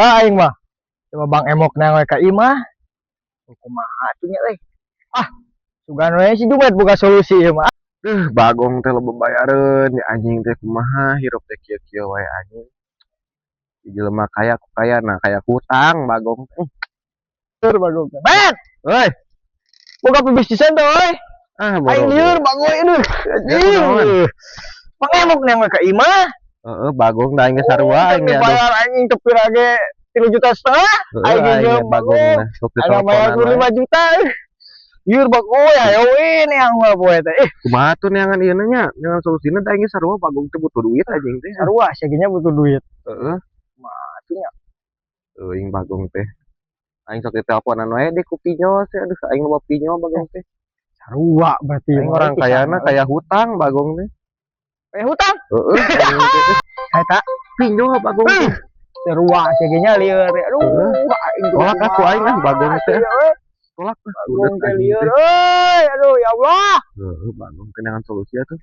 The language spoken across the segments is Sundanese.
Ah, aing mah. Coba Bang Emok nang we ka imah. Kumaha atuh nya euy. Ah, sugan we si Jumet boga solusi ieu mah. Bagong teh loba bayareun ya, anjing teh kumaha hirup teh kieu-kieu wae, anjing. Jelema kaya ku kaya, nah kaya hutang Bagong teh. Lieur Bagong. Bet, Euy, boga pebisnisan teh euy. Ah, Aing lieur, Bagong, aduh. Ya, kunaon? Anjing. Bang Emok nang we ka imah. Heeh, Bagong da aing ge sarua aing ge, aduh. Bayar anjing teu pira ge 3,5 juta. Heeh, Aing aing ge ge Bagong nah sok Ada bayar diteleponan wae. 5 juta. Lieur Bagong ya, ayo we yang mah poe teh. Eh, Kumaha tuh neangan ieu nya, neangan solusina da aing ge sarua, Bagong teh butuh duit anjing teh. Sarua sia ge nya butuh duit. Heeh. Atuh nya. Euing Bagong teh. Aing sok diteleponan wae deh ku pinjol sih, aduh, aing loba pinjol Bagong teh. Sarua berarti. Aing orang kayana kaya hutang Bagong teh. Eh, hutang. Heeh, aing teh Eta pinjol Bagong teh. Sarua sia ge nya lieur. Aduh, aing Tolak aku aing ah Bagong teh. Tolak ah. Bagong teh Anjing lieur teh. euy. Aduh, ya Allah. Heeh, Bagong teh neangan solusi atuh.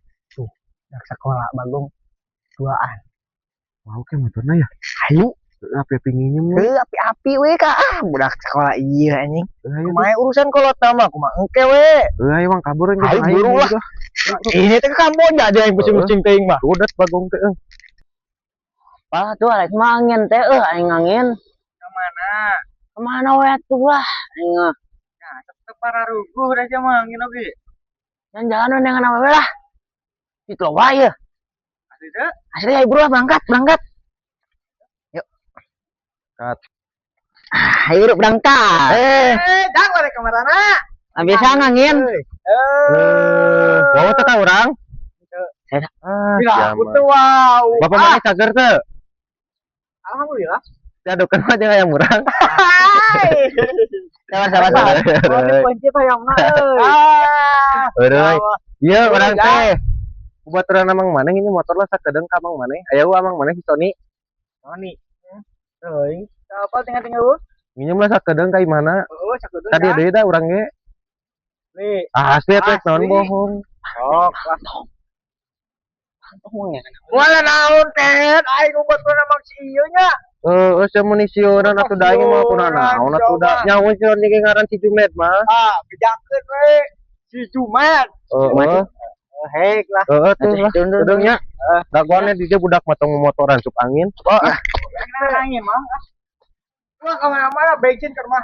Dak sekolah Bagong duaan. Wow, ke motorna ya. Ayo, Heeh, api-api nginjem we. heuh, api-api we ka ah budak sekolah ieu anjing. Heuh, ayo. Kumaha urusan kolot nama kumaha engke we. Heuh, ayo mang kabur aing. Ayo, buru lah. Ini teh ke Kamboja aja yang pusing-pusing teuing mah. Udah Bagong teh euy. Wah, tuh arek mah angin teh euy, aing angin. Kemana? Kemana we atuh lah aing mah. Nah, tetep para ruguh dah mah angin oge. Jalan-jalan we dengan awewe lah. Itu wae ya. Asli teh. Asli, ayo bro, berangkat, berangkat. Yuk. Cut. Ah, ayo bro, berangkat. Eh, Eh, jangan rek kamarana. Ah, biasa ngangin. Eh, wow teh ka urang. Saya- Ah, Gila, siapa? aku tuh wow. Bapak Ah, mana cager teu? Alhamdulillah. Diadukeun mah jeung hayam urang. Hai. Sabar, sabar, sabar. Oh, dikunci hayamna euy. Ah. Euy. Ieu urang Ya. teh. Kubaturan amang maneh ini motor lah sakedeung ka amang maneh. Aya amang maneh si Sony. Sony. Euy. Apa tinggal-tinggal lu? Nginjem lah sakedeung ka imahna. Oh, sakedeung. Tadi deui da urang ge. Nih. Ah, asli atuh naon Asli. Bohong. Sok lah. Tong ya. Wala naon teh, aing ubaturan amang si ieu nya. Heeh, sia mun sieunan atuh da aing mah kuna naon atuh da. Nyaho sieun ge ngaran si Jumet mah. Ah, bejakeun we. Si Jumet. Heeh. Hek lah. Heeh tuh lah. Turun, turun, Kedeung nya. Dagoannya di dia budak mah tong motoran sup angin. Wah, angin mah. Wah, kemana-mana bensin keur mahal.